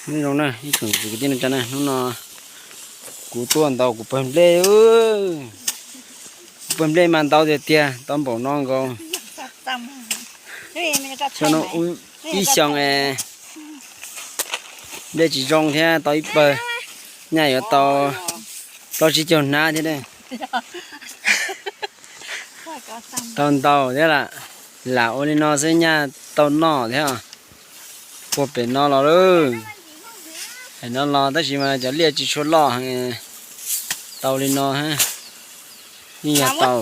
Nyob zoo na ib tsoom kwv tij neej tsa na, hnub no kuv tuaj ntaus kuv pawg nplej. Kuv pawg nplej mas ntau tiag tiag, tau npaum no nkaus. Xyoo no ib xyoos nplej tsis zoo thiab, tau ib pawg, nyaj yuav tau plaub tsib caug hnab thiab. Tau ntaus thiab lam, lam ua li no xwb nyaj tau noj thiab. Puag pem no los lawm, pem no los tab sis mas cov liaj tsis tshua loj heev, tau li no yeej yog tau.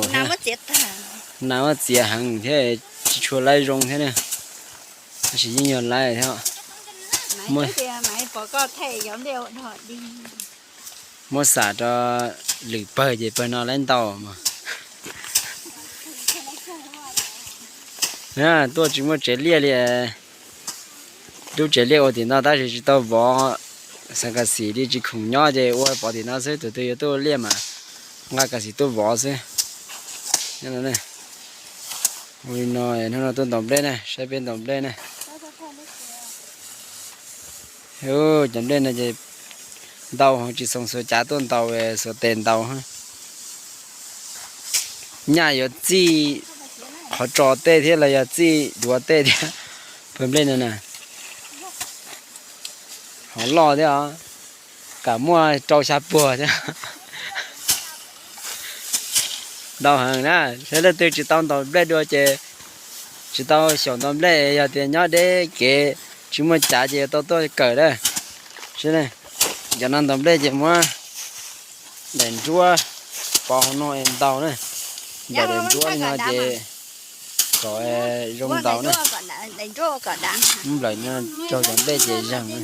Nas muab txiav heev thiab, tsis tshua laib zoo thiab na, tab sis yeej yog laib thiab. Muab xam rau lwm pawg ces pawg no laib ntaus mas. Tuaj tsis muaj tsev liaj li. Lub tsev liaj ua tim no tab sis tsis tau vov, xav kas xim li tsis khoom nyob ces ua pov tim no xwb, tus twg yuav tuaj ua liaj mas nqa kas xim tuaj vov xwb. Ua li no, hnub no tuaj ntaus nplej na, saib peb ntaus nplej na. Cov nplej no ces ntau heev, tsis xoo xuas cav tuaj ntaus, xuas tes ntaus. Nyaj yuav txij qhov tso tej thiab los yog txij duav tej thiab. Pawg nplej no na, hov loj thiab os, kam muaj rau xya puag thiab. Ntau heev na, saib leej twg tsis tau ntaus nplej dua ces tsis tau xyaum ntaus nplej, yog tias nyob deb kev tsis muaj cav ces yuav tau tuaj kawm na. Cov no ntaus nplej ces muab daim nruab pov hauv no es ntaus na. Nplaim daim nruab li no ces kom zoo ntaus na. Nplaim no raug cov nplej ces zeeg na.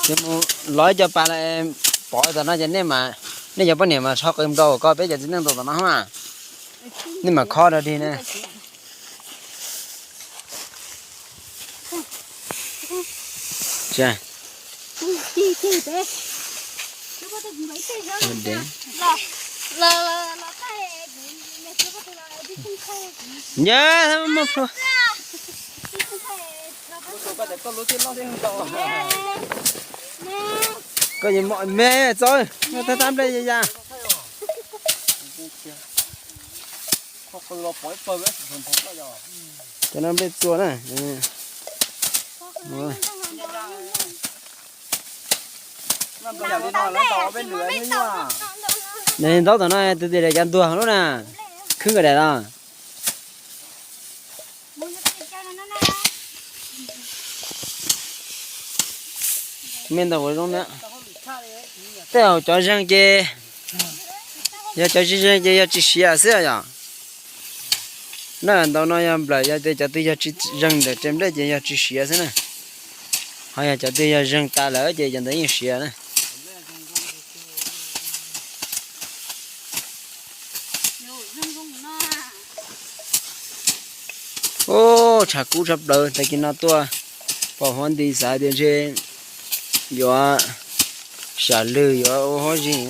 Ces mus lov ib co pas lawm, pov tom no ces nej, nej cov poj niam mas tso qw nrau kom peb cov txiv neej ntaus tom no na. Nej mam khob rau dig na. Nyob muaj plhu. Koj yeej mom me txo, tab tab nplej ya ya. Cov no nplej txua na. Nws ntaub tom no tus twg daim cov ntuag lub na, khwb nkawd daim los. Me ntau ua zoo na. Tej zaum cov zeeg ces, yog cov tsis zeeg ces yog tsis siav xwb yom. Na ntau no yog nplawm, yog tias cov twg yog tsis zeeg ntawm res nplej ces yog tsis siav xwb na. Ho yog cov twg yog zeeg tas lawm ces cov ntawd yeej siav na. Ub, tshav kub tshaj plaws, tag kis no tuaj pom huab nti xav tias ntshe yuav sam lwg yuav ua huab zig.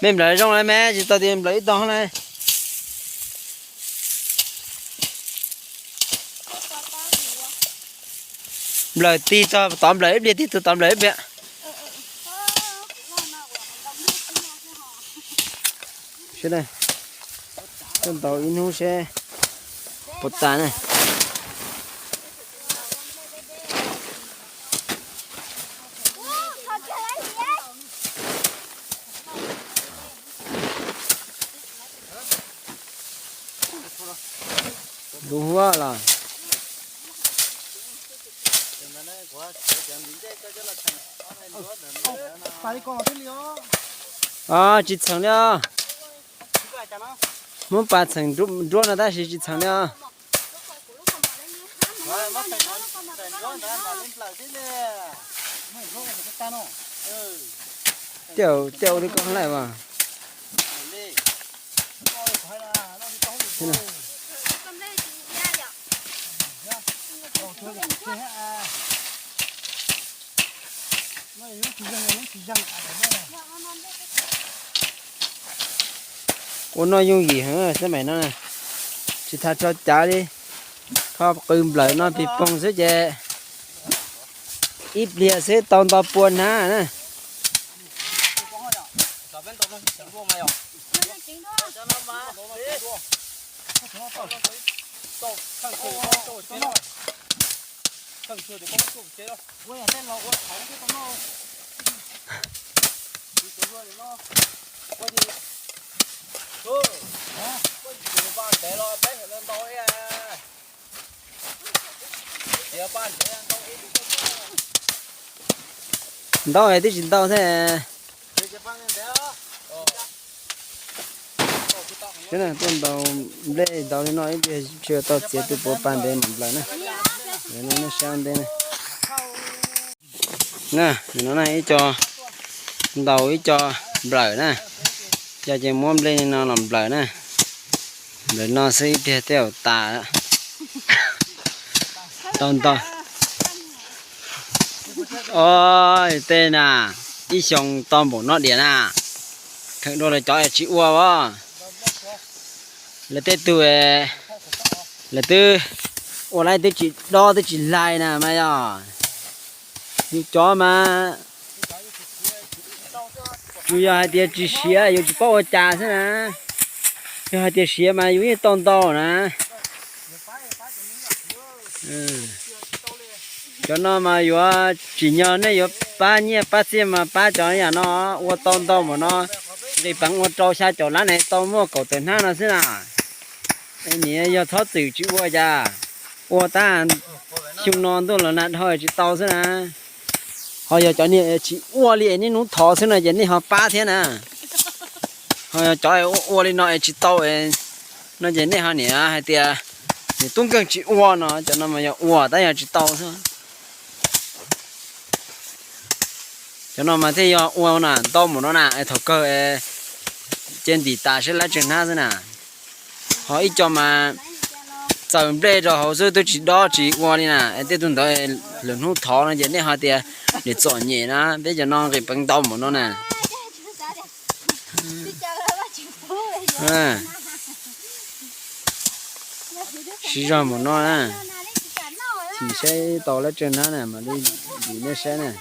Me nplawm zoo lawm me, tsis tau tias nplawm ib tog lawm. Nplawm tig tog tod nplawm ib pliag, tig tog tod nplawm ib pliag. Seb, tuaj ntaus ib hnub seb puas tas na. Lub huab los. Tsis txheem li os. Muab pas txheem nruab no tab sis tsis txheem li os. Tej, tej ua li koj laij mas. Ua noj yooj yim heev xab maim no, tsis tas tso cav li. Kho qw nplawm no pig poog xwb ces ib pliag xwb tau nto pua hnab na. Ntau es twb tsis ntau thiab. Tuaj ntaus nplej ntau li no ib pliag tsis tau txiav twb puav paj ntev mam nplawm na. Nej saib ntej na. Na, no na ib co ntaus ib co nplawm na. Coj ces muab nplej li no los nplawm na. Nplawm no xwb ib pliag tej zaum tas. Tau ntau. Oj, tej na, ib xyoo tau npaum no diam na. Kheev dua lawv cov es tsis ua os. Lawv tej tug, lawv twb ua lawv twb tsis dob twb tsis hlais na mas yog. Yus cov mas yus yog hais tias tsis siav yus tsis paub ua cas xwb na. Yog hais tias siav mas yus yeej tau ntau na. Cov no mas yuav tsim nyog nej yuav pab nyiaj pab txiaj mas pab cov yam no, ua tau ntau npaum no, nqis peev ua rau xya caum lab ne tau muaj kaum tawm hnab no xwb na. Niam yog txhob txwm tsis ua cas, ua tab xyoo no ntuj los nag dhau tsis tau xwb na. Ho yog cov niag tsis ua li es niaj hnub thov xwb no ces nej ho pab thiab na. Ho yog cov ua ua li no es tsis tau no ces nej ho niam hais tias niam tub nkeeg tsis ua no, cov no mas yog ua tab yog tsis tau xwb. Cov no mas thiaj yog ua na, ntau npaum no na, es thaum kawg cia ntim tas seb lab tsawg hnab xwb na. Ho ib co mas txaws nplej rau hauv xwb twb tsis dob tsis ua li na, es tej tug ntawd lwm hnub thov no ces nej ho tias niam txom nyem na, peb cov no nqis peev ntau npaum no na. Siv zog npaum no na. Chim saib tau lab tsawg hnab na mam li ntim nej saib na.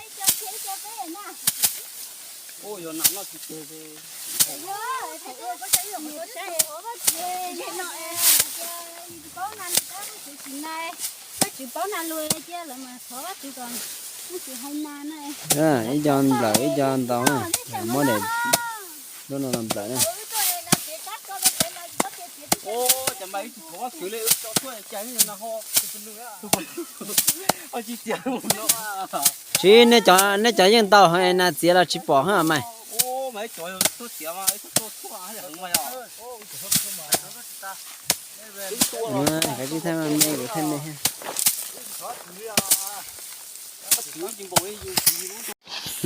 Ib co nplawm ib co ntaus na, muab daim lub no los nplawm na. Tsis, nej cov, nej cov yeej ntaus heev na, txiav los tsis pom heev mas. Kav tsij thaij me, kuv thaij me.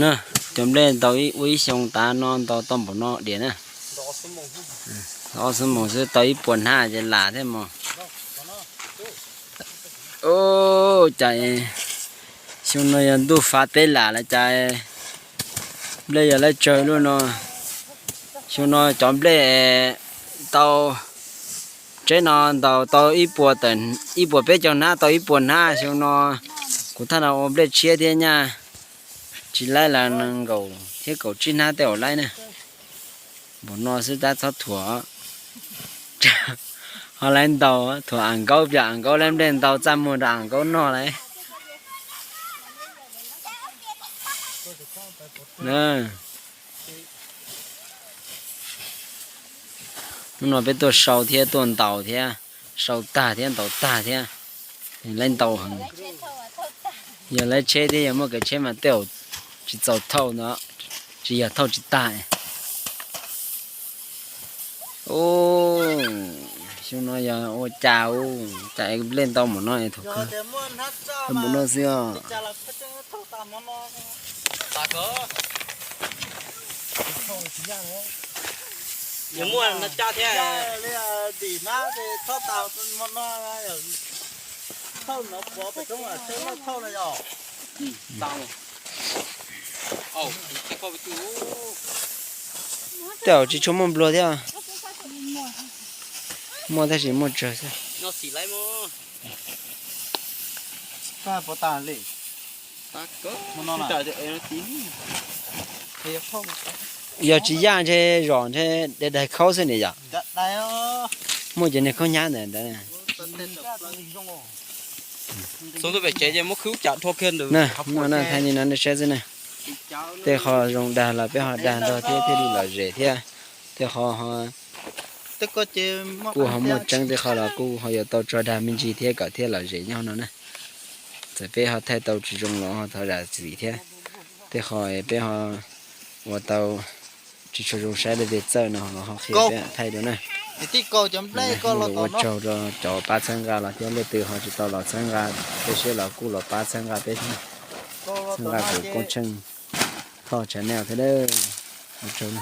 Na, cov nplej ntaus ua ib xyoo tav no ntaus tau npaum no diam na. Ob xuab moos xwb tau ib puas hnab ces lam thiab mog. Ua cas xyoo no yog ntuj fav teb lam los cas nplej yog lawv tsawg lub no. Xyoo no cov nplej tau, tsheb no ntaus tau ib puas, ib puas peb caug hnab tau ib puas hnab xyoo no. Kuv thaj no ua nplej tshiab thiab nyaj, tsis laib los nees nkaum thiab kaum tsib hnab tej zaum laib na. Npaum no xwb tab txhob thuam. Ho lawv ntaus thuam am nkaub, pia am nkaub, lawv nplej ntaus txaj muag rau am nkaub noj lawm. Hnub no peb tuaj sau thiab tuaj ntaus thiab, sau tag thiab ntaus tag thiab, lawv ntaus heev. Yog lawv tsheb thiab yog muaj kev tsheb mas tej zaum tsis txaus thauj no, tsis yog thauj tsis tag. Xyoo no yog ua cas, cas nplej ntau npaum no, npaum no xwb os. Tej zaum tsis tshua muaj nplua thiab. Muaj tab sis muaj tsawg xwb. Yog tsis yaj ntshe zom ntshe daig daig khaub xwb ni yom. Muaj cov niag khaub hnyiab ntawd ntawd. Thaij li no nej saib xwb na. Tej qho zoo dag los peb ho dag ntog thiab thiaj li lom zem thiab. Tej qho kuj ho muaj tseeb, tej qho los kuj ho yuav tau tso dag me ntsis thiab kom thiaj lom zem nyob no na. Txawm peb ho thaij tau tsis zoo los ho thov zam txim thiab. Tej qho peb ho ua tau tsis tshua zoo saib li tej txawj no los ho qhia peb thaij dua na. Ua tsaug rau cov pab txhawb nqa los thiab, leej twg ho tsis tau los txhawb nqa, tej siab los kuj los pab txhawb nqa peb, txhawb nqa kuv Koob Tsheej Thoj channel thiab. Ua tsaug.